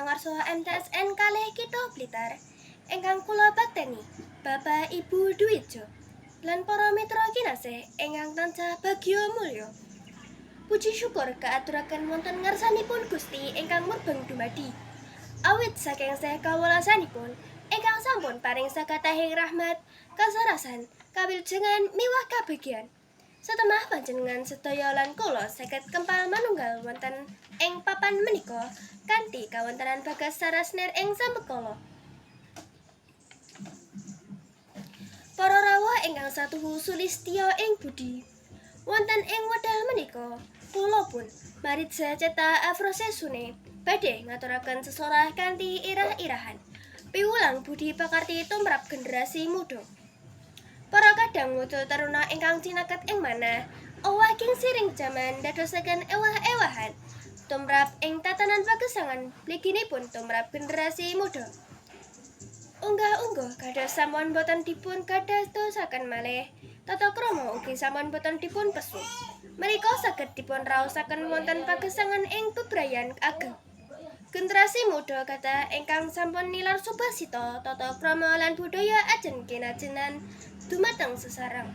mangarsa MTSN kalih Kitha Blitar, ingkang kula bakteni Bapak Ibu Dwijo lan para mitra kinasih ingkang tansah bagya mulya. Puji syukur kaaturaken wonten ngarsanipun Gusti ingkang murbeng dumadi. Awit saking seh kawelasanipun ingkang sampun paring sakathahing rahmat, kasarasan, kawilujengan miwah kabagyan. Satemah panjenengan sedaya lan kula saged kempal manunggal wonten ing papan menika kanthi kawontenan bagas sarasnir ing sambekala. Para rawuh ingkang satuhu sulistya ing budi. Wonten ing wekdal menika, kula pun Maritza Ceta Afrosesune badhe ngaturaken sesorah kanthi irah-irahan. Piwulang budi pakarti tumrap generasi muda. Para kadang muda taruna ingkang cinaket ing manah, owahing siring jaman dadosaken ewah-ewahan tumrap ing tatanan pagesangan mliginipun tumrap generasi muda. Unggah-ungguh kados sampun boten dipun kadadosaken malih, tata krama ugi sampun boten dipun pesu. Menika saged dipun raosaken wonten pagesangan ing bebrayan ageng. Generasi muda kathah ingkang sampun nilar subasita tata krama lan budaya ajen kinajenan dumateng sesarang.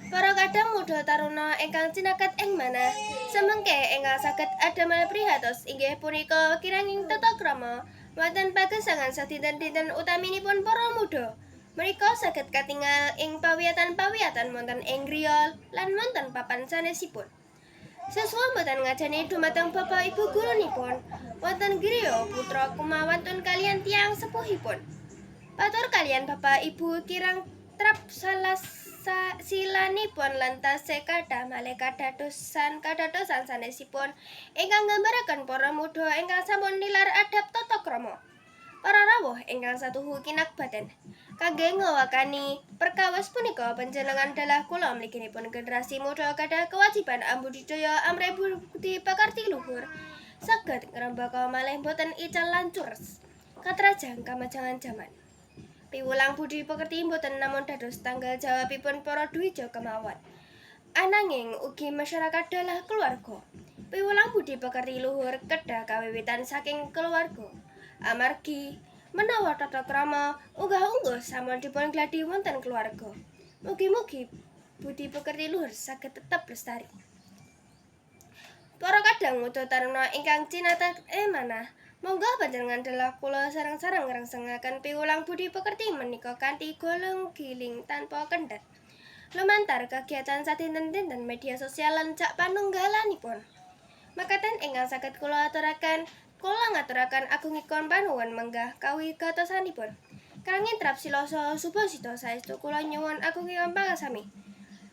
Para kadang muda taruna ingkang cinaket ing manah, samengke ingkang saged adamel prihatos inggih punika kiranging tata krama wonten pagesangan sadinten-dinten utaminipun para muda. Menika saged katingal ing pawiyatan-pawiyatan wonten ing griya lan wonten papan sanesipun. Siswa boten ngajeni dumateng bapak ibu gurunipun wonten griya putra kumawantun kaliyan tiyang sepuhipun. Patur kaliyan bapak ibu kirang trap silanipun lan tasih kathah malih kadadosan sanesipun ingkang nggambaraken para muda ingkang sampun nilar adab tata krama. Para rawuh ingkang satuhu kinakbaten, kangge ngewakani perkawis punika panjenengan dalah kula mliginipun generasi muda gadah kewajiban ambudidaya amrih budi pakarti luhur saged ngrembaka malih boten ical lan cures katrajang kamajangan jaman. Piwulang budi pekerti boten namung dados tanggal jawabipun para dwija kemawon, ananging ugi masyarakat dalah keluarga. Piwulang budi pekerti luhur kedah kawiwitan saking keluarga. Amargi menawa tata krama unggah-ungguh sampun dipun gladi wonten keluarga, mugi-mugi budi pekerti luhur saged tetep lestari. Para kadang muda taruna ingkang cinatet manah, monggo panjenengan dalah kula sareng-sareng ngrengsengaken piwulang budi pekerti menika kanthi golong giling tanpa kendhat lumantar kegiatan sadinten-dinten media sosial lan jak panunggalanipun. Makaten ingkang saged kula aturaken, kula ngaturaken agungipun panuwun menggah kawigatosanipun. Kangin trap sila saha subasita saestu kula nyuwun agungipun pangasami.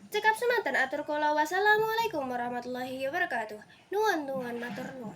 Cekap semanten atur kula, wassalamualaikum warahmatullahi wabarakatuh. Nuwun nuwun matur nuwun.